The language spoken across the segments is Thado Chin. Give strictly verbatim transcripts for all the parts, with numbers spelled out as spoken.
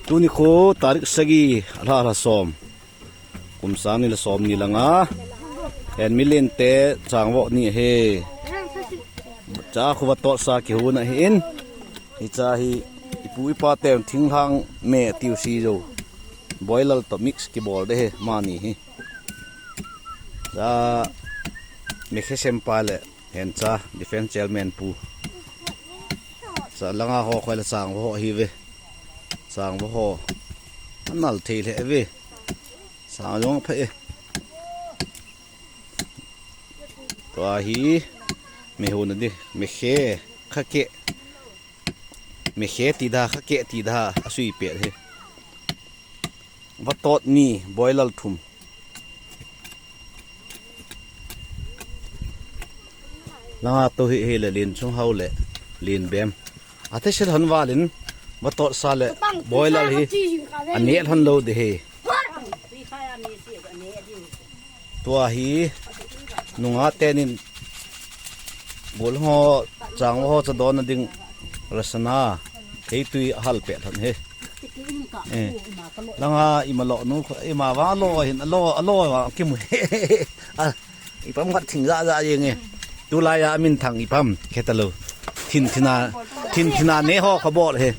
Tuni khu tarik sagi, alha, alha som. Kum sang ni le som ni le nga. Hen, milen te changvoh ni ahi. Cha khu vatot sa kihon ahin. Hicha hi ipu ipa ten thinglhang me tiu si jo. Boilal to mix kibol de hi, mani hi. Cha, mekhe sempa le, hen cha, defense chairman pu. Cha langa ho khoi le changvoh hi ve. Changvoh ho. Anal thei le ve. Sang jong pha e. Tua hi, mehon a di, mekhe, khake. Mekhe ti da, khake ti da, asui pet hi. Vatot ni, boilal thum. Langa to hi, hi le len chung hao le, len bem. Athe sil han valin, vatot sa le, boilal hi, anel han lo de hi. Tua hi, nunga tenin, bol ho, chang ho, cha don ding, rasana, thei tui hal pet han hi. Eh. Langa ima lo nu, ima vang lo hin, lo, lo vang kimu. Ah, ipam khat thing ja ja jeng e. Tulai a min thang ipam, khetalo. Thin thina, thin thina ne ho kha bol he.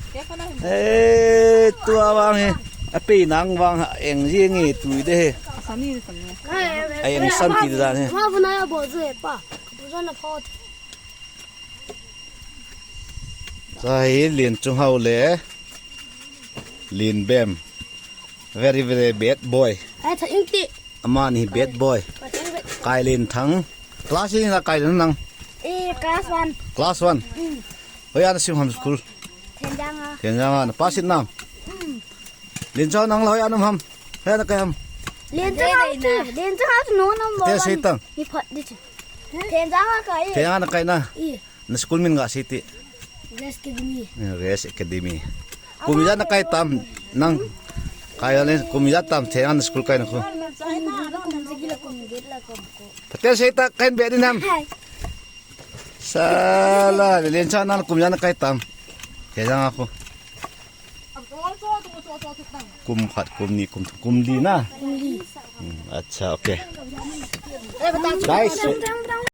Eh, tua vang he. Ape nang vang ha, eng jeng e, tui de he. A eng san ti da he. Ma bu na ya bo zu he pa. Bu zu na pho. Cha hi len chung hao le. Len bem. Very, very bad boy. Ai, tha ing ti. Amani bad boy. Kai len thang. Class hi na kai len nang. Eh, class one. Class one. Mm. Hoiya na sim ham school. Thenjang a. Thenjang a. Na pass it nam. Mm. Len chao nang la hoiya nam ham. Hoiya na kai ham. Len chao tu. Len chao tu no nam. Te sei tang. Ni phat di chu. Thenjang a kai. Thenjang na kai na. I. Na school min nga sei ti. Grace Academy. Eh, Grace Academy. Kum ijat na kai tam nang. Kai le kum ijat tam the an school kai na khu. Kum kum jigila kum git la kum ko. Patel sei ta kai be din ham. Hai. Sala, len cha na kum ijat na kai tam. Thenjang a khu. Kum khat, kum ni, kum, kum li na. Kum li. Hmm, acha, okay. Guys.